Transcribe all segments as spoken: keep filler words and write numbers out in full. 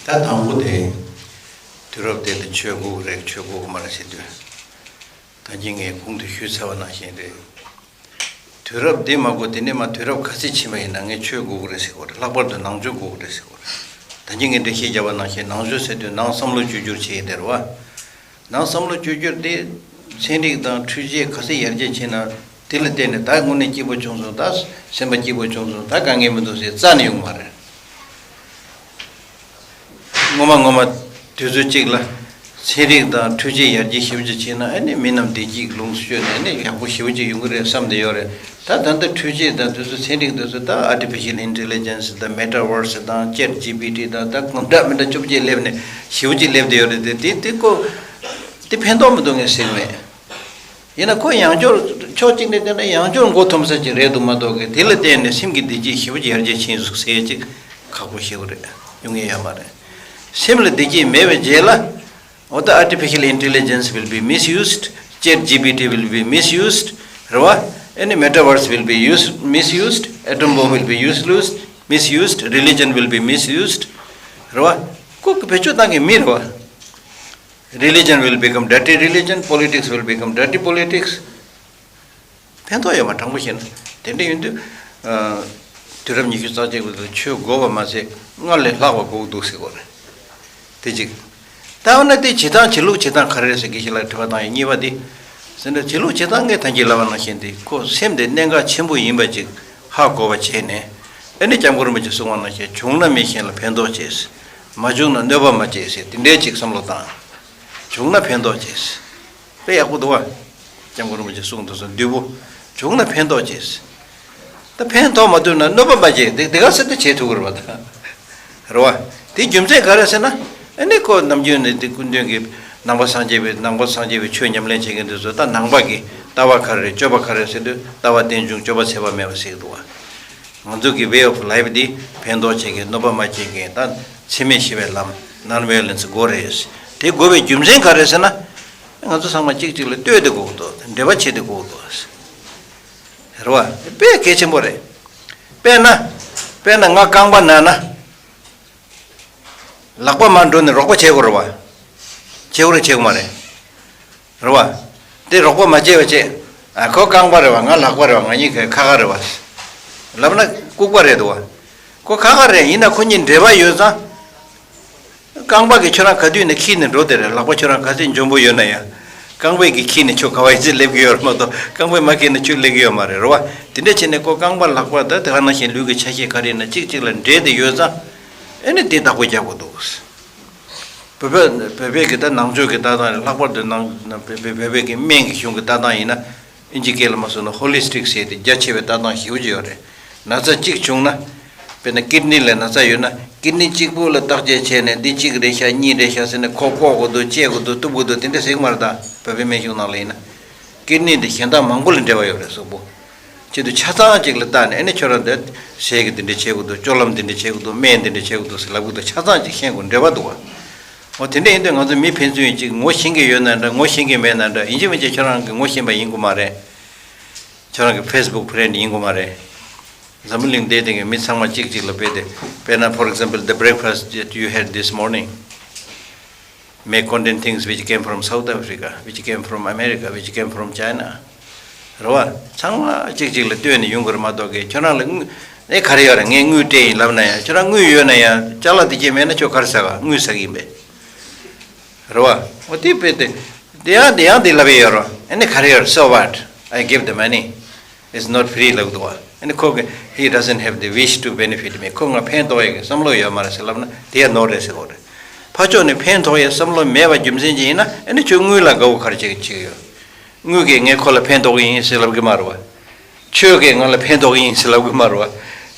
ད་དང་པོ་དེ། དུས་རབས་དེ་ལ་ཆོས་དགོས་ཀྱི་རེད་ཆོས་དགོས་ཀྱི་མ་རེད་ཟེར་དུས། ད་གིན་ངས་གོང་དུ་ཞུས་ཚར་བ་ནང་བཞིན་རེད། དུས་རབས་འདི་མ་དགོས་དེ་ནས་མ་དུས་རབས་ག་ཚད་ཕྱིན་པ་ཡིན་ན་ངས་ཆོས་དགོས་ཀྱི་རེད་ཟེར་གྱི་ཡོད་རེད། ལྷག་པར་དུ་ནང་ཆོས་དགོས་ཀྱི་རེད་ཟེར་གྱི་ཡོད་རེད། ད་གིན་ངས་འགྲེལ་བཤད་བརྒྱབ་པ་ནང་བཞིན་ནང་ཆོས་ཟེར་དུས་ནང་བསམ་བློ་བཅོས་བསྒྱུར་བྱེད་ཡས་དེ་རེད་བ། ནང་བསམ་བློ་བཅོས་བསྒྱུར་དེ་ཚན་རིག་དང་འཕྲུལ་ཆས་ག་ཚད་ཡར་རྒྱས་ཕྱིན་ན་དེ་ལ་བརྟེན་ནས་ད་དངོས་གནས་སྐྱིད་པོ་བྱུང་སོང་ད་སེམས་པ་སྐྱིད་པོ་བྱུང་སོང་ད་དཀའ་ངལ་མི་འདུག་ཟེར་རྩ་ནས་ཡོང་མ་རེད། ངོ་མ་ངོ་མ་དུས་ཚོད་གཅིག་ལ་ཚན་རིག་དང་འཕྲུལ་ཆས་ཡར་རྒྱས་ཞེ་པོ་ཅིག་ཕྱིན་ན་ཨ་ནི་མི་རྣམས་བདེ་སྐྱིད་ལོངས་སུ་སྤྱོད་ནས་ཨ་ནི་ཡག་པོ་ཞེ་པོ་ཅིག་ཡོང་གི་རེད་བསམ་བསྡད་ཡོད་རེད། ད་ད་ལྟ་འཕྲུལ་ཆས་དང་དུས་ཚོད་ཚན་རིག་དུས་ཚོད་ད་artificial intelligence་དང་metaverse་དང་chat GPT་དང་ད་གང་འདྲ་མི་འདྲ་བཅོ་བརྒྱད་སླེབས་ནས་ཞེ་པོ་ཅིག་སླེབས་བསྡད་ཡོད་རེད་དེ་དེ་དེ་ཀོ་དེ་ཕན་ཐོགས་མི་འདུག་ངས་ཟེར་གི་མེད། ཡིན་ན་ཁོ་ཡང་སྐྱོར་ཕྱོགས་གཅིག་ནས་བལྟས་ན་ཡང་སྐྱོར་མགོ་འཐོམ་ས་ཅིག་རེད་འདུག་མ་གཏོགས་གི་དེ་ལ་བརྟེན་ནས་སེམས་ཀྱི་བདེ་སྐྱིད་ཞེ་པོ་ཅིག་ཡར་རྒྱས་ཕྱིན་སོང་ཟེར་ཅིག་ཁག་པོ་ཞེ་པོ་རེད་ཡོང་ངེས་ཡོད་མ་རེད། སེམས་ལ་བདེ་སྐྱིད་མེད་པའི་རྗེས་ལ་འོ་ད་artificial intelligence will be misused, chat G P T will be misused རེད་བ། Any metaverse will be used, misused, atom bomb will be used, misused, religion will be misused རེད་བ། ཁོ་གི་བེད་སྤྱོད་བཏང་གི་མི་རེད་བ། Religion will become dirty religion, politics will become dirty politics. ཕན་ཐོགས་ཡོད་པ་དྲང་པོ་བཤད་ན་དེ་འདྲ་ཡིན་དུས། དུས་རབས་ཉི་ཤུ་རྩ་གཅིག་པ་དུ་ཆོས་དགོས་པ་མ་ཟད་སྔར་ལས་ལྷག་པ་དགོས་འདུག་ཟེར་གོ་རེད། དེ་གཅིག་ད་འོ་ན་དེ་བྱེད་སྟངས་བྱེད་ལུགས་བྱེད་སྟངས་ག་རེ་རེད་ཟེར་དགེ་བཤེས་ལགས་དྲི་བ་བཏང་ཡ་གཉིས་པ་དེ། ཟེར་ན་བྱེད་ལུགས་བྱེད་སྟངས་ངས་ད་གིན་ལབ་པ་ནང་བཞིན་དེ་ཁོ་སེམས་དེ་གནད་འགག་ཆེན་པོ་ཡིན་པ་ཅིག་ཧ་གོ་བ་བྱས་ནས་ཨ་ནི་སྐྱབས་མགོན་རིན་པོ་ཆེ་གསུངས་པ་ནང་བཞིན་བྱུང་ན་མི་གཞན་ལ་ཕན་ཐོགས་བྱས། མ་བྱུང་ན་གནོད་པ་མ་བྱས་ཟེར་དེ་འདྲའི་ཅིག་བསམ་བློ་བཏང་། བྱུང་ན་ཕན་ཐོགས་བྱས། དཔེ་ཡག་པོ་འདུག་བ། སྐྱབས་མགོན་རིན་པོ་ཆེ་གསུངས་འདུག་སོ་བདུན་པོ། བྱུང་ན་ཕན་ཐོགས་བྱས། ད་ཕན་ཐོགས་མ་ཐུབ་ན་གནོད་པ་མ་བྱས་དེ་དེ་ག་སེ་ད་བྱེད་ཐུབ་ཀྱི་རེད་བ་ད། རེད་བ། དེ་རྒྱུ་མཚན་ག་རེ་ཟེར་ན། ཨ་ནི་ཁོ་ནམ་རྒྱུན་ནས་དེ་སྐུ་མདུན་གྱི་ནང་པ་སངས་རྒྱས་པའི་ནང་པ་སངས་རྒྱས་པའི་ཆོས་ཉམས་ལེན་བྱེད་མཁན་དེ་ཚོ་ད་ནང་པ་གི་ལྟ་བ་ག་རེ་རེད་སྤྱོད་པ་ག་རེ་ཟེར་དུས་ལྟ་བ་རྟེན་འབྱུང་སྤྱོད་པ་འཚེ་བ་མེད་པ་ཟེར་གི་འདུག་བ། ང་ཚོ་གི་way of life འདི་ཕན་ཐོགས་བྱེད་མཁན་གནོད་པ་མ་བྱེད་མཁན་ད་འཚེ་མེད་ཞི་བའི་ལམ་non violence དགོས་རེད། དེ་དགོས་པའི་རྒྱུ་མཚན་ག་རེ་ཟེར་ན། ང་ཚོ་ཚང་མ་གཅིག་གཅིག་ལ་ལྟོས་ཏེ་དགོས་ཀྱི་འདུག་འབྲེལ་བ་བྱེད་དེ་དགོས་ཀྱི་འདུག་རེད་བ། དཔེ་གལ་ཆེན་པོ་རེད། དཔེར་ན། དཔེར་ན་ང་རྐང་པ་ན་ན། ལག་པ་མར་འགྲོ་ནས་རོགས་པ་བྱེད་དགོས་རེད་བ། བྱེད་དགོས་རེད་བྱེད་དགོས་མ་རེད། རེད་བ། དེ་རོགས་པ་མ་བྱས་པ་བྱས། ཨ་ཁོ་རྐང་པ་རེད་བ་ང་ལག་པ་རེད་བ་ང་གཉིས་ཀ་ཁ་ཁ་རེད་བ། ལབ་ན་ལྐུགས་པ་རེད་འདུག་བ། ཁོ་ཁ་ཁ་རེད་ཡིན་ན་ཁོ་གཉིས་འབྲེལ་བ་ཡོད་ཙང་། རྐང་པ་གིས་ཁྱོད་རང་ག་དུས་ནས་འཁྱེར་ནས་འགྲོ་དེ་རེད་ལག་པ་ཁྱོད་རང་ག་ཚད་འཇོན་པོ་ཡོད་ན་ཡང་། རྐང་པ་གིས་འཁྱེར་ནས་ཁྱོད་ག་བ་ཡིན་ཚད་སླེབས་ཀྱི་ཡོད་རེད་མ་གཏོགས་རྐང་པས་མ་འཁྱེར་ན་ཁྱོད་སླེབས་ཀྱི་ཡོད་མ་རེད་རེད་བ། དེ་འདྲ་བྱས་ནས་ཁོ་རྐང་པ་ལག་པ་ད་དེ་ག་ནང་བཞིན་ལུས་ཀྱི་ཆ་ཤས་ག་རེ་ཡིན་ན་གཅིག་གཅིག་ལ་འབྲེལ་ཏེ་ཡོད་ཙང་། ཨེ་ནི་དེ་བདག་པོ་རྒྱག་དགོས་འདུག་བོད་པ་བོད་པའི་གི་ད་ནང་ཆོས་ཀྱི་ལྟ་སྟངས་རེད་ལྷག་པར་དུ་ནང་བོད་པའི་བོད་པའི་གི་སྨན་གྱི་གཞུང་གི་ལྟ་སྟངས་ཡིན་ན་ཨིན་ཇི་སྐད་ལ་མ་སོང་ན་ཧོ་ལི་སི་ཊིག་ཟེར་ཏེ་རྒྱ་ཆེ་བའི་ལྟ་སྟངས་ཞེ་པོ་ཅིག་ཡོད་རེད། ན་ཚ་གཅིག་བྱུང་ན། དཔེར་ན་ཀིཌ་ནི་ལ་ན་ཚ་ཡོད་ན་ཀིཌ་ནི་གཅིག་པུ་ལ་བརྟག་དཔྱད་བྱས་ནས་འདི་གཅིག་རེད་ཤག་གཉིས་རེད་ཤག་ཟེར་ནས་ཁོ་བཀོག་དགོས་འདུག་བཅད་དགོས་འདུག་གཏུབ་དགོས་འདུག་དེ་འདྲ་ཟེར་གི་མ་རེད་ད་བོད་པའི་སྨན་གཞུང་ནང་ལ་ཡིན་ན། ཀིཌ་ནི་འདི་གཞན་དག་མང་པོ་ལ་འབྲེལ་བ་ཡོད་རེད་གཟུགས་པོ། ཆེད་དུ་ཆ་ཚང་གཅིག་ལ་བལྟས་ནས་ཨ་ནི་ཁྱོད་རང་འདི་ཟས་ཀྱི་འདི་འདྲ་བྱེད་དགོས་འདུག་སྤྱོད་ལམ་འདི་འདྲ་བྱེད་དགོས་འདུག་སྨན་འདི་འདྲ་བྱེད་དགོས་འདུག་ཟེར་ལབ་གི་འདུག་ཆ་ཚང་གཅིག་ཤེས་དགོས་འབྲེལ་བ་འདུག་བ། འོ་དེ་འདྲ་ཡིན་དུས་ང་ཚོ་མི་ཕན་ཚུན་གཅིག་ངོ་ཤེས་ཀྱི་ཡོད་ན་འདྲ་ངོ་ཤེས་ཀྱི་མེད་ན་འདྲ་ཡིན་གཅིག་མིན་གཅིག་ཁྱོད་རང་གི་ངོ་ཤེས་པ་ཡིན་དགོས་མ་རེད། ཁྱོད་རང་གི་ཕེ་སི་བུག་ཕི་རེན་ཌི་ཡིན་དགོས་མ་རེད། འཛམ་བུ་གླིང་འདིའི་སྟེང་གི་མི་ཚང་མ་གཅིག་གཅིག་ལ་དཔེ་དེ་དཔེར་ན་for example the breakfast that you had this morning may contain things which came from South Africa, which came from America, which came from China. རེད་བ། ཚང་མ་གཅིག་གཅིག་ལ་ལྟོས་ནས་ཡོང་གི་རེད་མ་གཏོགས་ཀྱི་ཁྱོད་རང་ལ་དངུལ་ཨེ་ག་རེ་ཡོད་རེད་ངས་དངུལ་སྤྲད་ཡིན་ལབ་ན་ཡང་ཁྱོད་རང་དངུལ་ཡོད་ན་ཡང་ཅ་ལག་དེ་གྱད་མེད་ན་ཁྱོད་ག་རེ་ཟ་ག་དངུལ་ཟ་གི་ཡིན་པས། རེད་བ། འོ་དེ་དཔེ་དེ། དེ་ཡང་དེ་ཡང་དེ་ལབ་ཡོད་རེད་ཨ་ནི་ག་རེ་ཡོད་རེད། So what? I give the money. It's not free ལབ་འདུག་བ། ཨ་ནི་ཁོ་གི he doesn't have the wish to benefit me. ཁོ་ང་ཕན་ཐོགས་ཡག་གི་བསམ་བློ་ཡོད་མ་རེད་ཟེར་ལབ་ན་དེ་ཡང་ནོར་རེད་ཟེར་གོ་རེད། ཕར་ཕྱོགས་ནས་ཕན་ཐོགས་ཡག་བསམ་བློ་མེད་པ་རྒྱུ་མཚན་ཅིག་ཡིན་ན་ཨ་ནི་ཁྱོད་དངུལ་ལ་དགའ་བོ་ག་རེ་བྱེད་ཀྱི་བྱེད་ཀྱི་ཡོད། དངུལ་གིས་ངས་ཁོ་ལ་ཕན་ཐོགས་ཀྱི་ཡིན་ཟེར་ལབ་གི་མ་རེད་བ། ཆོས་ཀྱིས་ང་ལ་ཕན་ཐོགས་ཀྱི་ཡིན་ཟེར་ལབ་གི་མ་རེད་བ།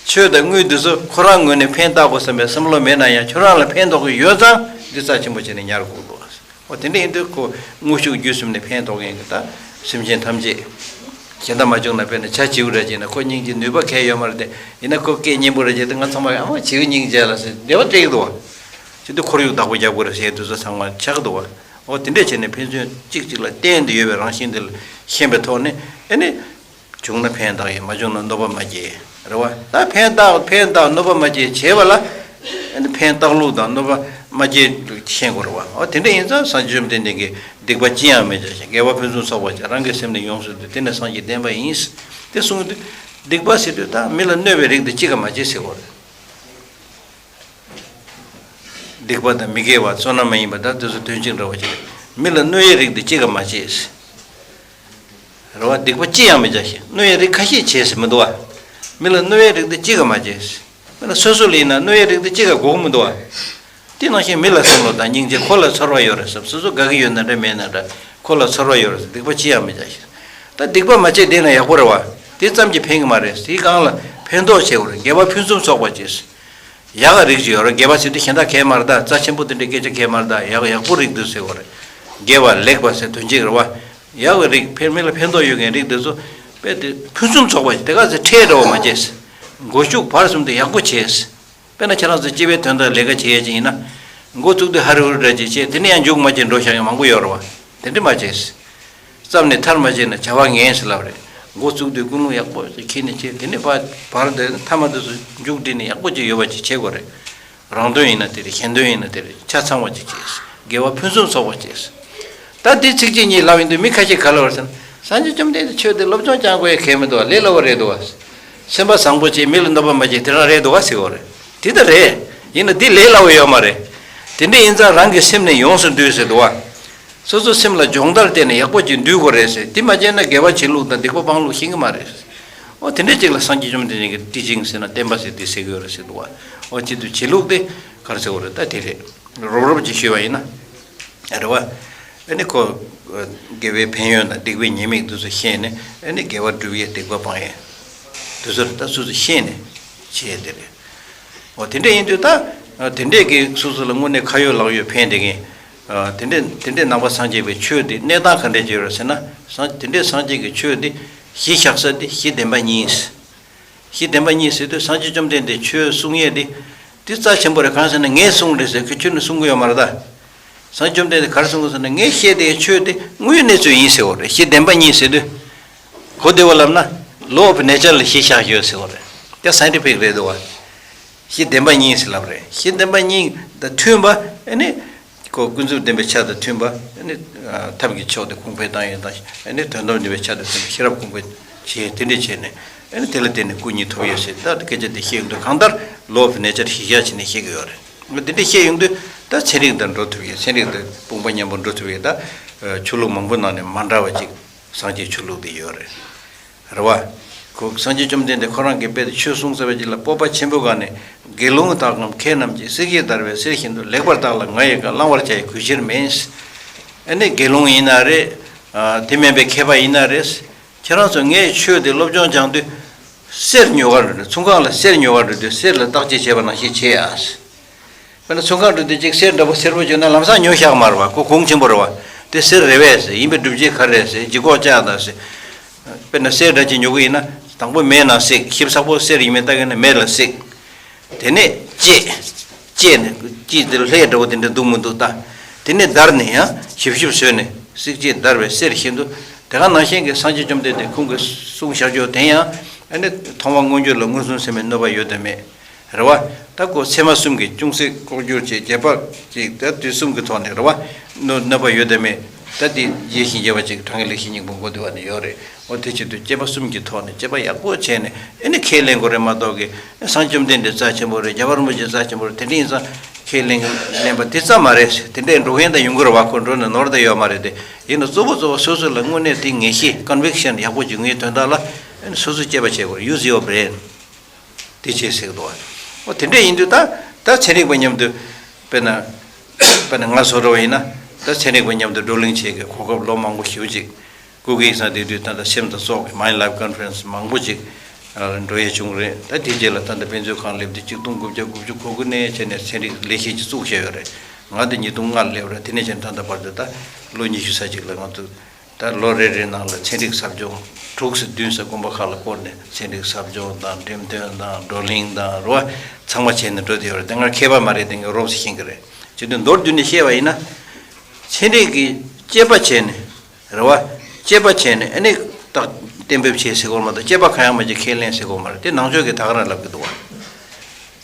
ཆོས་དང་དངུལ་འདི་ཚོ་ཁོ་རང་ངོས་ནས་ཕན་བཏགས་དགོས་བསམ་པའི་བསམ་བློ་མེད་ན་ཡང་ཁྱོད་རང་ལ་ཕན་ཐོགས་ཀྱི་ཡོད་ཙང་འདི་རྩ་ཆེན་པོ་བྱས་ནས་ཉར་དགོས་འདུག་འོ་དེ་འདྲ་ཡིན་དུས་ཁོ་དངོས་ཤུགས་བརྒྱུད་གསུམ་ནས་ཕན་ཐོགས་མཁན་གྱི་ད་སེམས་ཅན་ཐམས་ཅད། གཞན་དག་མ་བྱུང་ན་དཔེར་ན་བྱ་བྱིའུ་འདྲ་བྱས་ན་ཁོ་སྙིང་རྗེ་ནུས་པ་གང་ཡང་ཡོད་མ་རེད་དེ། ཡིན་ན་ཁོ་སྐད་སྙན་པོ་འདྲ་བྱས་ཏེ་ང་ཚང་མ་ཨ་མ་བྱིའུ་སྙིང་རྗེ་ལ་ཟེར་འབྲེལ་བ་སྤྲད་ཀྱི་འདུག་བ། བྱས་དུས་ཁོར་ཡུག་བདག་པོ་རྒྱག་དགོས་རེད་ཟེར་དུས་ཚོད་ཚང་མ་ཆགས་ཀྱི་འདུག་བ། འོ་དེ་འདྲ་བྱས་ནས་ཕན་ཚུན་གཅིག་གཅིག་ལ་བརྟེན་ཏེ་ཡོད་པའི་རང་བཞིན་དེ་ལ་ཤེས་པའི་ཐོག་ནས་ཨ་ནི། བྱུང་ན་ཕན་བཏགས་ཡིན་མ་བྱུང་ན་གནོད་པ་མ་སྐྱེལ། རེད་བ། ད་ཕན་བཏགས་ཕན་བཏགས་གནོད་པ་མ་སྐྱེལ་བྱེད་པ་ལ། ཨ་ནི་ཕན་བཏགས་ལུགས་དང་གནོད་པ་མ་བྱེད་ལུགས་ཤེས་དགོས་རེད་བ། འོ་དེ་འདྲ་ཡིན་ཙང་སངས་རྒྱས་བཅོམ་ལྡན་འདས་ཀྱིས་སྡིག་པ་ཅི་ཡང་མི་བྱ་ཞིང་། དགེ་བ་ཕུན་སུམ་ཚོགས་པར་སྤྱད། རང་གི་སེམས་ནི་ཡོངས་སུ་འདུལ། དེ་ནི་སངས་རྒྱས་བསྟན་པ་ཡིན། དེ་གསུངས་དུས་སྡིག་པ་ཟེར་དུས་ད་མི་ལ་གནོད་པའི་རིགས་དེ་གཅིག་ཀ་མ་བྱེད་ཟེར་དགོས་རེད། སྡིག་པ་དང་མི་དགེ་བ་བསོད་ནམས་མ་ཡིན་པ་དག་དེ་ཚོ་དོན་གཅིག་འདྲ་བ་ཅིག་རེད། མི་ལ་གནོད་ཡའི་རིགས་དེ་གཅིག་ཀ་མ་བྱེད། རེད་བ། སྡིག་པ་ཅི་ཡང་མི་བྱ་ཞིང་། གནོད་ཡའི་རིགས་ཁ་ཤས་བྱེད་ཟེར་མི་འདུག་བ། མི་ལ་གནོད་ཡའི་རིགས་དེ་གཅིག་ཀ་མ་བྱེད། མི་ལ་སོ་སོ་ལ་ཡིན་ན་གནོད་ཡའི་རིགས་དེ་གཅིག་ཀ་དགོས་ཀྱི་མི་འདུག་བ། དེ་ནང་བཞིན་མི་ལ་བསམ་བློ་དང་སྙིང་རྗེ། ཁོ་ལ་ཚོར་བ་ཡོད་རེད་བསམ། སོ་སོ་དགའ་གི་ཡོད་ན་འདྲ་མེད་ན་འདྲ། ཁོ་ལ་ཚོར་བ་ཡོད་རེད་བསམ། སྡིག་པ་ཅི་ཡང་མི་བྱ་ཞིང་། ད་སྡིག་པ་མ་བྱས་བསྡད་ན་ཡག་པོ་རེད་བ། དེ་ཙམ་གྱིས་ཕན་གྱི་མ་རེད། དེའི་སྒང་ལ་ཕན་ཐོགས་བྱེད་དགོས་རེད། དགེ་བ་ཕུན་སུམ་ཚོགས་པར་སྤྱད། ཡག་གི་རིགས་ཅིག་ཡོད་རེད། དགེ་བ་ཟེར་དུས་གཞན་དག་གས་མ་རེད་ད། རྩ་ཆེན་པོ་དེ་འདྲའི་སྐད་ཆ་གས་མ་རེད་ད། ཡག་ཡག་པོ་རིགས་འདུག་ཟེར་བ་རེད། དགེ་བ་ལེགས་པ་ཟེར་དོན་གཅིག་རེད་བ། ཡག་གི་རིགས་ཕན་མི་ལ་ཕན་ཐོགས་ཡོད་མཁན་རིགས་དེ་ཚོ་དཔེ་དེ་ཕུན་སུམ་ཚོགས་པ་ཞིག་དེ་ག་ཚོད་ཁྲལ་འདྲ་བོ་མ་བྱེད། མགོ་གཅུག་བར་གསུམ་དུ་ཡག་པོ་བྱེད། དཔེར་ན་ཁྱེད་རང་ཚོ་སྤྱི་པའི་དོན་དག་ལས་ཀ་བྱེད་ཡས་ཅིག་ཡིན་ན། འགོ་བཙུགས་དུས་ཧ་རི་ཧུ་རི་འདྲ་ཅིག་བྱེད། དེ་ནས་ཡང་མཇུག་མ་བྱེད་འགྲོ་བཞག་ཡང་མང་པོ་ཡོད་རེད་བ། དེ་འདྲ་མ་བྱེད། བརྩམས་ནས་མཐར་མ་ཕྱིན་ན་བྱ་བ་ངན་ཟེར་ལབ་རེད། འགོ་བཙུགས་དུས་ཀུན་སློང་ཡག་པོ་ཞིག་འཁྱེར་ནས་བྱས། དེ་ནས་ཕར་བར་དེ་མཐའ་མ་དེ་ཚོ་མཇུག་སྒྲིལ་ནས་ཡག་པོ་ཅིག་ཡོད་པ་ཅིག་བྱེད་དགོས་རེད། རང་དོན་ཡིན་ན་དེ་རེད། གཞན་དོན་ཡིན་ན་དེ་རེད། ཆ་ཚང་བ་ཅིག་བྱེད། དགེ་བ་ཕུན་སུམ་ཚོགས་པ་བྱེད། ད་འདི་ཚིགས་བཅད་གཉིས་ལབ་ཡིན་དུས་མི་ཁ་ཤས་ག་ལབ་རེད་ཟེར་ན། སངས་རྒྱས་བཅོམ་ལྡན་འདས་ཆོས་འདི་སློབ་སྦྱོང་སྦྱང་དགོས་ཡ་གལ་མི་འདུག་བ། ལས་སླ་བོ་རེད་འདུག་བ། སེམས་པ་བཟང་པོ་བྱེད། མི་ལ་གནོད་པ་མ་བྱེད། དེ་རང་རེད་འདུག་བ་ཟེར་བ་རེད། དེ་ད་རེད། ཡིན་ན་འདི་ལས་སླ་བོ་ཡོད་མ་རེད། དེ་འདྲ་ཡིན་ཙང་རང་གི་སེམས་ནི་ཡོངས་སུ་འདུལ་ཟེར་འདུག་བ། སོ་སོ་སེམས་ལ་སྦྱོང་བརྡར་བསྟན་ནས་ཡག་པོ་ཅིག་འདུལ་དགོས་རེད་ཟེར། དེ་མ་བྱས་ན་དགེ་བ་བྱེད་ལུགས་དང་སྡིག་པ་སྤང་ལུགས་ཤེས་ཀྱི་མ་རེད། འོ་དེ་འདྲ་ཅིག་ལ་སངས་རྒྱས་བཅོམ་ལྡན་འདས་ཀྱིས་ཊི་ཅིང་ཟེར་ན་བསྟན་པ་ཟེར་དེ་ཟེར་གྱི་ཡོད་རེད་ཟེར་འདུག་བ། འོ་བྱེད་དུས་བྱེད་ལུགས་དེ་ག་རེ་ཟེར་དགོས་རེད། ད་དེ་རེད། རོབ་རོབ་ཅིག་ཞུས་པ་ཡིན་ན། རེད་བ། ཨ་ནི་ཁོ། དགེ་བའི་ཕན་ཡོན་དང་སྡིག་པའི་ཉེས་དམིགས་དེ་ཚོ་ཤེས་ནས། ཨ་ནི་དགེ་བ་སྒྲུབ་ཡས་སྡིག་པ་སྤང་ཡས། དེ་ཚོ་ད་སོ་སོ་ཤེས་ནས་བྱེད་ཡས་དེ་རེད། འོ་དེ་འདྲ་ཡིན་དུས་ད། དེ་འདྲས་ཀྱི་སོ་སོ་ལ་དངོས་གནས་ཁ་ཡོད་ལག་ཡོད་ཕན་བདེ་མཁན། དེ་འདྲས་དེ་འདྲས་ནང་པ་སངས་རྒྱས་པའི་ཆོས་འདི་གནས་སྟངས་ག་འདྲས་ཅིག་ཡོད་རེད་ཟེར་ན། སངས་དེ་འདྲས་སངས་རྒྱས་ཀྱི་ཆོས་འདི་གཞི་བཞག་ས་འདི་གཞི་བདེན་པ་གཉིས། གཞི་བདེན་པ་གཉིས་ཟེར་དུས་སངས་རྒྱས་བཅོམ་ལྡན་འདས་ཆོས་གསུང་ཡས་འདི། འདི་རྩ་ཆེན་པོ་རེད། གང་ཟེར་ན་ངས་གསུངས་རེད་ཟེར་གི་ཁྱོད་ནི་གསུང་གི་ཡོད་མ་རེད་ད། སངས་རྒྱས་བཅོམ་ལྡན་འདས་ག་རེ་གསུང་གི་ཟེར་ན། ངས་བཤད་དེའི་ཆོས་དེ་དངོས་གནས་ཚུལ་ཡིན་ཟེར་བ་རེད། གཞི་བདེན་པ་གཉིས་ཟེར་དུས། གོ་བདེ་བ་ལབ་ན། law of nature ལ་གཞི་བཞག་ཡོད་ཟེར་བ་རེད། དེ་སའིན་ཊི་ཕིག་རེད་འདུག་བ། གཞི་བདེན་པ་གཉིས་ཟེར་ལབ་རེད། གཞི་བདེན་པ་གཉིས་དང་མཐུན་པ། ཨ་ནི། ཁོ་ཀུན་རྫོབ་བདེན་པའི་ཆ་དང་མཐུན་པ། ཨ་ནི། ཐབས་ཀྱི་མཆོག་དེ་གོང་འཕེལ་བཏང་ཡས་དང་། ཨ་ནི་དོན་དམ་བདེན་པའི་ཆ་དང་མཐུན་པ་ཤེས་རབ་གོང་འཕེལ་བྱེད་དེ་འདྲས་བྱས་ནས། ཨ་ནི་དེ་ལ་བརྟེན་ནས་སྐུ་གཉིས་ཐོབ་ཡོད་ཟེར། ད་སྐད་ཆ་དེ་བཤད་ཡོང་དུས་གང་ལྟར་law of nature གཞི་བཞག་བྱས་ནས་བཤད་ཀྱི་ཡོད་རེད། འོ་དེ་འདྲས་བཤད་ཡོང་དུས་ད་ཚན་རིག་དང་འགྲོ་ཐུབ་ཡས། ཚན་རིག་དང་དཔུང་པ་མཉམ་པོ་འགྲོ་ཐུབ་ཡས། ད་ཆོས་ལུགས་མང་པོ་ནང་ནས་མ་འདྲ་བ་ཅིག་སངས་རྒྱས་ཆོས་ལུགས་དེ་ཡོད་རེད། རེད་བ། ཁོ་སངས་རྒྱས་བཅོམ་ལྡན་འདས་ཁོ་རང་གིས་དཔེ་དེ་ཆོས་གསུངས་ཚར་བའི་རྗེས་ལ་སྤོབས་པ་ཆེན་པོའི་སྒང་ནས། དགེ་སློང་དག་གམ་མཁས་རྣམས་ཀྱིས། གསེར་གྱི་བརྡར་བའི་གསེར་བཞིན་དུ། ལེགས་པར་བརྟགས་ལ་ང་ཡི་བཀའ། བླང་བར་བྱ་ཡི་གུས་ཕྱིར་མིན། ཨ་ནི་དགེ་སློང་ཡིན་ན་རེད། ཨ། དེ་མིན་པའི་མཁས་པ་ཡིན་ན་རེད། ཁྱེད་རང་ཚོ་ངའི་ཆོས་དེ་སློབ་སྦྱོང་སྦྱང་དུས། གསེར་ཉོ་གར་འགྲོ་དུས། ཚོང་ཁང་ལ་གསེར་ཉོ་གར་འགྲོ་དུས་གསེར་ལ་བརྟག་དཔྱད་བྱེད་པ་ནང་བཞིན་བྱེད་ཨ། དཔེར་ན་ཚོང་ཁང་འགྲོ་དུས་གཅིག་གསེར་འདྲ་པོ་སེར་པོ་བྱུང་ན་ལམ་སང་ཉོ་བཞག་མ་རེད་བ། ཁོ་གོང་ཆེན་པོ་རེད་བ། དེ་གསེར་རེད་པས་ཟེར། ཡིན་པའི་སྒྲུབ་བྱེད་ག་རེ་རེད་ཟེར། ལྗིད་ཁོག་ལྕགས་དང་ཟེར། དཔེར་ན་གསེར་འདྲ་ཅིག་ཉོ་གི་ཡིན་ན་དང་པོ་མེ་ནང་བསྲེགས། ཞིབ་ཚགས་པོ་གསེར་ཡིན་མིན་ལྟ་གི་ན་མེ་ལ་བསྲེགས། དེ་ནས་བཅད། བཅད་ནས་དཀྱིལ་དེར་ལྷེ་འདྲ་པོ་དེ་འདྲ་འདུག་མི་འདུག་ལྟ། དེ་ནས་བརྡར་ནས་ཡང་ཞིབ་ཞིབ་བཟོས་ནས། གསེར་གྱིས་བརྡར་བའི་གསེར་བཞིན་དུ། དེ་ག་ནང་བཞིན་གྱི་སངས་རྒྱས་བཅོམ་ལྡན་འདས་ཁོང་གིས་གསུངས་བཞག་རྒྱུ་དེ་ཡང་། ཨ་ནི་མཐོང་བ་མངོན་གྱུར་ལ་མངོན་སུམ་ཚད་མས་གནོད་པ་ཡོད་དམ་མེད། རེད་བ། ད་ཁོ་ཚད་མ་གསུམ་གྱིས་ཅུང་ཟད་ལྐོག་གྱུར་བྱས། རྗེས་དཔག་ཅིག་ད་དུས་གསུམ་གྱི་ཐོག་ནས་རེད་བ། གནོད་གནོད་པ་ཡོད་དམ་མེད། ད་དེ་རྗེས་ཤིང་རྗེས་དཔག་ཅིག་དྲང་ངེས་ལེགས་བཤད་སྙིང་པོ་མགོ་བསྡུ་བ་ནས་ཡོད་རེད། འོ་དེ་བྱེད་དུས་དཔྱད་པ་གསུམ་གྱི་ཐོག་ནས་དཔྱད་པ་ཡག་པོ་བྱས་ནས། ཨ་ནི་ཁས་ལེན་དགོས་རེད་མ་གཏོགས་ཀྱི། སངས་རྒྱས་བཅོམ་ལྡན་འདས་རྩ་ཆེན་པོ་རེད། རྒྱལ་བ་རིན་པོ་ཆེ་རྩ་ཆེན་པོ་རེད། དེ་འདྲ་ཡིན་ཙང་ཁས་ལེན་ལེན་པ་དེ་ཙམ་མ་རེད། དེ་འདྲའི་འགྲོ་མཁན་དང་ཡོང་གི་རེད་བ། ཁོ་འགྲོ་ནས་ནོར་ད་ཡོད་མ་རེད་དེ། ཡིན་ན་གཙོ་བོ་གཙོ་བོ་སོ་སོ་ལ་དངོས་གནས་དེ་ངེས་ཤེས་ཀོན་ཝིག་ཤན་ཡག་པོ་ཅིག་ཡོང་ཡའི་དོན་དག་ལ། ཨ་ནི་སོ་སོས་དཔྱད་པ་བྱེད་དགོས་རེད། Use your brain. དེ་བྱེད་ཟེར་གི་འདུག་བ། འོ་དེ་འདྲ་ཡིན་དུས་ད་ད་ཚན་རིག་པ་མཉམ་དུ། དཔེར་ན། དཔེར་ན་ང་བཟོ་འདྲ་བ་ཡིན་ན། ད་ཚན་རིག་པ་མཉམ་དུ་བགྲོ་གླེང་བྱེད་ཀྱི་གོ་སྐབས་ལོ་མང་པོ་ཞེ་པོ་ཅིག་སྐུ་སྒེར་སང་དེ་དུས་ད་ལྟ་སེམས་དང་སྲོག་གི་མའིན་ཌི་ལའིཕ་ཀོན་ཕ་རེན་སི་མང་པོ་ཅིག་འགྲོ་ཡས་བྱུང་རེད། ད་དེ་རྗེས་ལ་ད་ལྟ་དཔེ་མཛོད་ཁང་སླེབས་དུས་ཆིག་སྟོང་དགུ་བརྒྱ་དགུ་བཅུ་གོ་དགུ་ནས་བྱས་ནས་ཚན་རིག་ལས་གཞི་ཅིག་བཙུགས་བཞག་ཡོད་རེད། ང་དེ་ཉིས་སྟོང་ལྔ་ལ་སླེབས་རེད། དེ་ནས་བྱས་ནས་ད་ལྟ་བར་དུ་ད་ལོ་ཉི་ཤུ་ཙམ་ཅིག་ལ་ང་ཚོ་ད་ལོ་རེ་རེའི་ནང་ལ་ཚན་རིག་ཟབ་སྦྱོང་དྲུག་ཙམ་བདུན་ཙམ་དགོན་པ་ཁག་ལ་བསྐོར་ནས་ཚན་རིག་ཟབ་སྦྱོང་དང་འགྲེམས་སྟོན་དང་བགྲོ་གླེང་དང་རེད་བ། ཚང་མ་བྱས་ནས་འགྲོ་བསྡད་ཡོད་རེད། དེ་སྔར་མཁས་པ་མ་རེད། དེ་ངས་རོབ་ཙམ་ཤེས་ཀྱི་རེད། བྱས་དུས་མདོར་བསྡུས་ནས་བཤད་པ་ཡིན་ན། ཚན་རིག་གི་དཔྱད་པ་བྱས་ནས། རེད་བ། དཔྱད་པ་བྱས་ནས་ཨ་ནི་ད་གཏན་འབེབས་བྱས་ཟེར་དགོས་མ་གཏོགས། དཔྱད་པ་གང་ཡང་མ་བྱས་ཁས་ལེན་ཟེར་དགོས་མ་རེད། དེ་ནང་ཆོས་ཀྱིས་ད་ག་རང་ལབ་ཀྱི་འདུག་བ།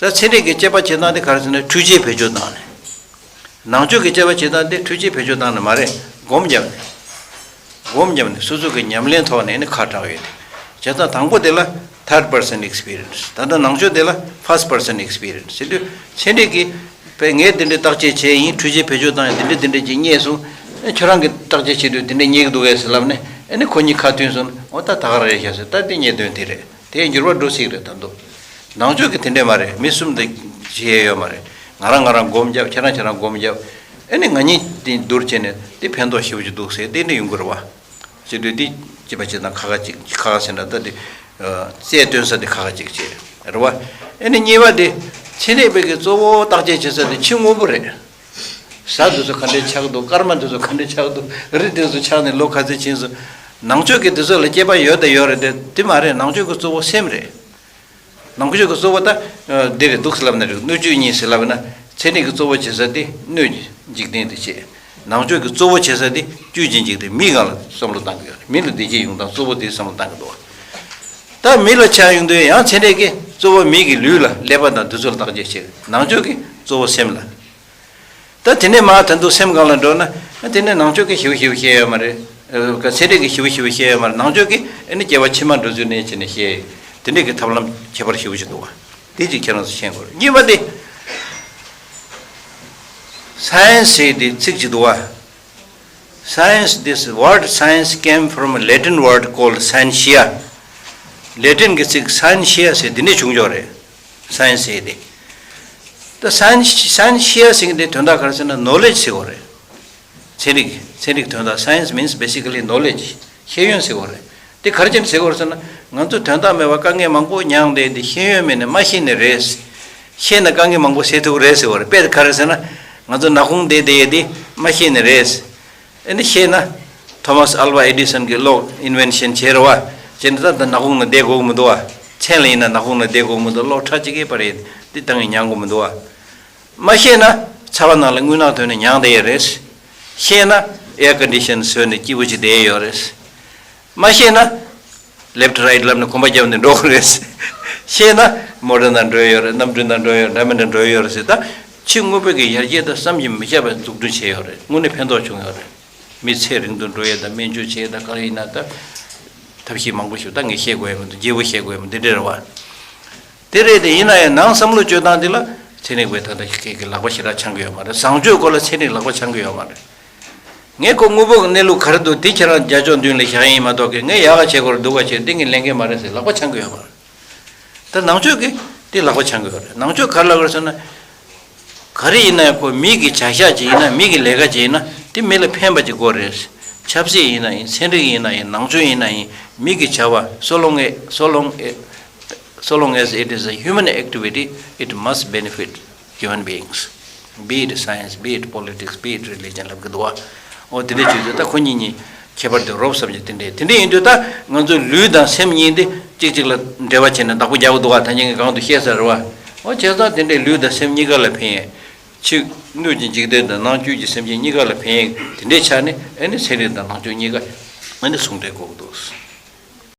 ད་ཚན་རིག་གི་དཔྱད་པ་བྱེད་སྟངས་དེ་ག་རེ་ཟེར་ན་འཕྲུལ་ཆས་བེད་སྤྱོད་བཏང་ནས། ནང་ཆོས་ཀྱི་དཔྱད་པ་བྱེད་སྟངས་དེ་འཕྲུལ་ཆས་བེད་སྤྱོད་བཏང་ནས་མ་རེད། སྒོམ་བརྒྱབ་ནས། སྒོམ་བརྒྱབ་ནས་སོ་སོ་གི་ཉམས་ལེན་ཐོག་ནས་ནི་ཁ་གྲགས་ཡོད་དེ། བྱས་ཙང་དང་པོ་དེ་ལ་third person experience། ད་ལྟ་ནང་ཆོས་དེ་ལ་first person experience་ཟེར་དུས་ཚན་རིག་གི་པས་ངས་དེ་འདྲའི་བརྟག་དཔྱད་བྱས་ཡིན། འཕྲུལ་ཆས་བེད་སྤྱོད་བཏང་ཡིན། དེ་འདྲ་དེ་འདྲ་ཅིག་རྙེད་སོང་། ཨེ་ཁྱོད་རང་གིས་བརྟག་དཔྱད་བྱེད་དུས་དེ་འདྲ་རྙེད་ཀྱི་འདུག་གས་ཟེར་ལབ་ནས་ཨེ་ནི་ཁོ་གཉིས་ཁ་མཐུན་སོང་། འོ་ད་ད་ག་རང་རེད་ཤག་ཟེར། ད་དེ་རྙེད་དོན་དེ་རེད། དེ་འགྱུར་བ་འགྲོ་སྲིད་རེད་ད་འདུག་ནང་ཆོས་ཀྱི་དེ་འདྲས་མ་རེད། མི་གསུམ་དེ་བྱེད་ཡས་ཡོད་མ་རེད། ང་རང་ང་རང་སྒོམ་རྒྱབ། ཁྱེད་རང་ཁྱེད་རང་སྒོམ་རྒྱབ། ཨེ་ནི་ང་གཉིས་དེ་བསྡུར་བྱས་ནས་དེ་ཕན་ཐོགས་ཞེ་པོ་ཅིག་འདུག་ཟེར་དེ་འདྲས་ཡོང་གི་རེད་བ། བྱེད་དུས་དེ་སྐྱེས་པ་བྱེད་སྟངས་ཁ་ཁ་ཅིག་ཁ་ཁ་ཟེར་འདྲ་ད་དེ། རྩལ་སྟོན་ས་དེ་ཁ་ཁ་ཅིག་བྱེད་རེད་བ། ཨེ་ནི་གཉིས་པ་དེ་ཚན་རིག་པའི་གི་གཙོ་བོ་བརྟག་དཔྱད་བྱེད་ས་དེ་ཕྱི་དངོས་པོ་རེད། གཟའ་འདི་ཚོ་ག་འདྲས་ཆགས་འདུག་སྐར་མ་འདི་ཚོ་ག་འདྲས་ཆགས་འདུག་རི་འདི་ཚོ་ཆགས་ནས་ལོ་ག་ཚོད་ཕྱིན་སོང་། ནང་ཆོས་ཀྱི་འདི་ཚོ་ལ་སྐྱེས་པ་ཡོད་དང་ཡོད་རེད་དེ། དེ་མ་རེད། ནང་ཆོས་ཀྱི་གཙོ་བོ་སེམས་རེད། ནང་ཆོས་ཀྱི་གཙོ་བོ་ད་འདི་རེད་འདུག་ཟེར་ལབ་ན་རེད། སྣོད་བཅུད་གཉིས་ཟེར་ལབ་ན་ཚན་རིག་གི་གཙོ་བོ་བྱེད་ས་དེ་སྣོད་འཇིག་རྟེན་དེ་བྱེད། ནང་ཆོས་ཀྱི་གཙོ་བོ་བྱེད་ས་དེ་བཅུད་ཀྱི་འཇིག་རྟེན་མི་སྒང་ལ་བསམ་བློ་བཏང་གི་ཡོད་རེད། མི་ལ་བདེ་སྐྱིད་ཡོང་སྟངས་གཙོ་བོ་དེ་བསམ་བློ་བཏང་གི་འདུག་ད་མི་ལ་ཆགས་ཡོང་དུས་ཡང་ཚན་རིག་གི་གཙོ་བོ་མི་གི་ལུས་ལ་ཀླད་པ་དང་འདི་ཚོ་ལ་བརྟག་དཔྱད་བྱེད། ནང་ཆོས་ཀྱི་གཙོ་བོ་སེམས་ལ། ད་དེ་ནས་མར་ད་དུང་སེམས་སྒང་ལ་འགྲོ་ན། དེ་ནས་ནང་ཆོས་ཀྱི་ཞེ་པོ་ཞེ་པོ་བཤད་ཡོད་མ་རེད། ཚན་རིག་གི་ཞེ་པོ་ཞེ་པོ་བཤད་ཡོད་མ་རེད། ནང་ཆོས་ཀྱི་ཨ་ནི་སྐྱེ་བ་ཕྱི་མ་འགྲོ་ཚུལ་ནས་བྱས་ནས་བཤད་ཡོད། དེ་འདྲས་ཀྱི་ཐབས་ལམ་ཁྱད་པར་ཞེ་པོ་ཞིག་འདུག་བ། དེ་ཅིག་ཁྱེད་རང་ཚོ་ཤེས་དགོས་རེད། གཉིས་པ་དེ། སའེན་སི་ཟེར་དེ་ཚིག་ཅིག་འདུག་བ། Science, this word science came from a Latin word called scientia. ལེ་ཏིན་གྱི་ཚིག་སའེན་ཤི་ཡ་ཟེར་དེ་ནས་བྱུང་ཡོད་རེད། སའེན་སི་ཟེར་དེ། ད་སའེན་སའེན་ཤི་ཡ་ཟེར་གྱི་དེ་དོན་དག་ག་རེ་ཟེར་ན་ནོ་ལེཇ་ཟེར་བ་རེད། ཚན་རིག་ཚན་རིག་དོན་དག science means basically knowledge. ཤེས་ཡོན་ཟེར་བ་རེད། དེ་ག་རེ་བྱས་ནས་ཟེར་བ་རེད་ཟེར་ན། ང་ཚོ་དོན་དག་མེད་པ་དཀའ་ངལ་མང་པོ་མྱངས་བསྡད་དེ་ཤེས་ཡོན་མེད་ནས་མ་ཤེས་ནས་རེད། ཤེས་ན་དཀའ་ངལ་མང་པོ་སེལ་ཐུབ་ཀྱི་རེད་ཟེར་བ་རེད། དཔེ་ག་རེ་ཟེར་ན། ང་ཚོ་ནག་ཁུང་བསྡད་བསྡད་དེ་མ་ཤེས་ནས་རེད། ཨེ་ནི་ཤེས་ན། ཐོ་མཱས་ཨལ་ཝ་ཨེ་ཌི་སན་གྱིས་གློག་ཨིན་ཝེན་ཤན་བྱས་རེད་བ། བྱས་ནས་ད་ལྟ་ནག་ཁུང་ན་བསྡད་དགོས་ཀྱི་མི་འདུག་བ། མཚན་ལ་ཡིན་ན་ནག་ཁུང་ན་བསྡད་དགོས་ཀྱི་མི་འདུག་གློག་ཁྲ་གཅིག་གིས་པར་ཡིན་འདི་བཏང་ཡིན་མྱང་དགོས་མི་འདུག་བ། མ་ཤེས་ན་ཚ་བ་ནང་ལ་རྔུལ་ནག་ཐོན་ནས་མྱང་བསྡད་ཡས་རེད། ཤེས་ན་ཨེར་ཀོན་ཌི་ཤན་བཟོས་ནས་སྐྱིད་པོ་ཅིག་བསྡད་ཡས་ཡོད་རེད། མ་ཤེས་ན། ལེབ་ཊི་རའིཊ་ལབ་ནས་གོམ་པ་བརྒྱབ་ནས་འགྲོ་གི་རེད། ཤེས་ན་མོ་ཊ་ནང་འགྲོ་ཡས་ཡོད་རེད། གནམ་གྲུ་ནང་འགྲོ་ཡས་ཡོད་རེད། འདྲ་མི་འདྲ་འགྲོ་ཡས་ཡོད་རེད་ཟེར། ད་ཕྱི་དངོས་པོ་གི་ཡར་རྒྱས་དང་བསམ་གྱིས་མི་ཁྱབ་པ་འཛུགས་སྐྲུན་བྱས་ཡོད་རེད། དངོས་གནས་ཕན་ཐོགས་བྱུང་ཡོད་རེད། མི་ཚེ་རིང་དུ་འགྲོ་ཡས་དང་སྨན་བཅོས་བྱས་དང་གང་ཡིན་ན་ད་ཐབས་ཤེས་མང་པོ་ཞིག་ད་ངས་བཤད་དགོས་ཡས་མི་འདུག་རྒྱས་པོ་བཤད་དགོས་ཡས་མི་འདི་འདྲ་རེད་བ། དེ་རེད་དེ་ཡིན་ན་ཡང་ནང་བསམ་བློ་བཅོས་སྟངས་འདི་ལ་ཚན་རིག་པས་ད་ལྟ་ཁྱེད་ཀྱི་ལག་པ་ཞེ་དྲག་འཆང་གི་ཡོད་མ་རེད། བཟང་སྤྱོད་སྐོར་ལ་ཚན་རིག་ལག་པ་འཆང་གི་ཡོད་མ་རེད། ངས་ཁོ་དངོས་པོ་གི་གནས་ལུགས་ག་རེ་འདུག་དེ་ཁྱེད་རང་རྒྱ་ཕྱོགས་མདུན་ལ་བཞག་ཡིན་མ་གཏོགས་ཀྱི་ངས་ཡག་ག་བྱེད་དགོས་རེད་སྡུག་ག་བྱེད་དེ་ངས་ལེན་གི་མ་རེད་ཟེར་ལག་པ་འཆང་གི་ཡོད་མ་རེད། ད་ནང་ཆོས་ཀྱིས་དེ་ལག་པ་འཆང་གི་ཡོད་རེད། ནང་ཆོས་ག་རེ་ལབ་ཀྱི་རེད་ཟེར་ན། ག་རེ་ཡིན་ན་ཡང་ཁོ་མི་གི་བྱ་གཞག་ཅིག་ཡིན་ན་མི་གི་ལས་ཀ་ཅིག་ཡིན་ན་དེ་མི་ལ་ཕན་པ་ཅིག་དགོས་རེད། ཆབ་སྲིད་ཡིན་ན་ཡིན། ཚན་རིག་ཡིན་ན་ཡིན། ནང་ཆོས་ཡིན་ན་ཡིན། མི་གི་བྱ་བ་so long as so long as so long as it is a human activity, it must benefit human beings, be it science, be it politics, be it religion ལབ་གི་འདུག་བ། འོ་དེ་འདྲའི་བྱེད་དུས་ད་ཁོ་གཉིས་གཉིས་ཁྱད་པར་དུ་རོབ་ཙམ་གྱི་དེ་འདྲའི་དེ་འདྲའི་ཡིན་དུས་ད་ང་ཚོ་ལུས་དང་སེམས་གཉིས་དེ་གཅིག་གཅིག་ལ་འབྲེལ་བ་བྱས་ནས་བདག་པོ་རྒྱག་གི་འདུག་བ། ད་ཉིན་གྱི་གང་དུ་བཤད་ས་རེད་བ། འོ་བྱས་ཙང་དེ་འདྲའི་ལུས་དང་སེམས་གཉིས་ཀ་ལ་ཕན་ཡས། ཕྱི་སྣོད་ཀྱི་འཇིག་རྟེན་དང་ནང་བཅུད་ཀྱི་སེམས་ཅན་གཉིས་ཀ་ལ་ཕན་ཡས་དེ་འདྲའི་ཆ་ནས་ཨ་ནི་ཚན་རིག་དང་ནང་ཆོས་གཉིས་ཀ་ཨ་ནི་ཟུང་འབྲེལ་དགོས་ཀྱི་འདུག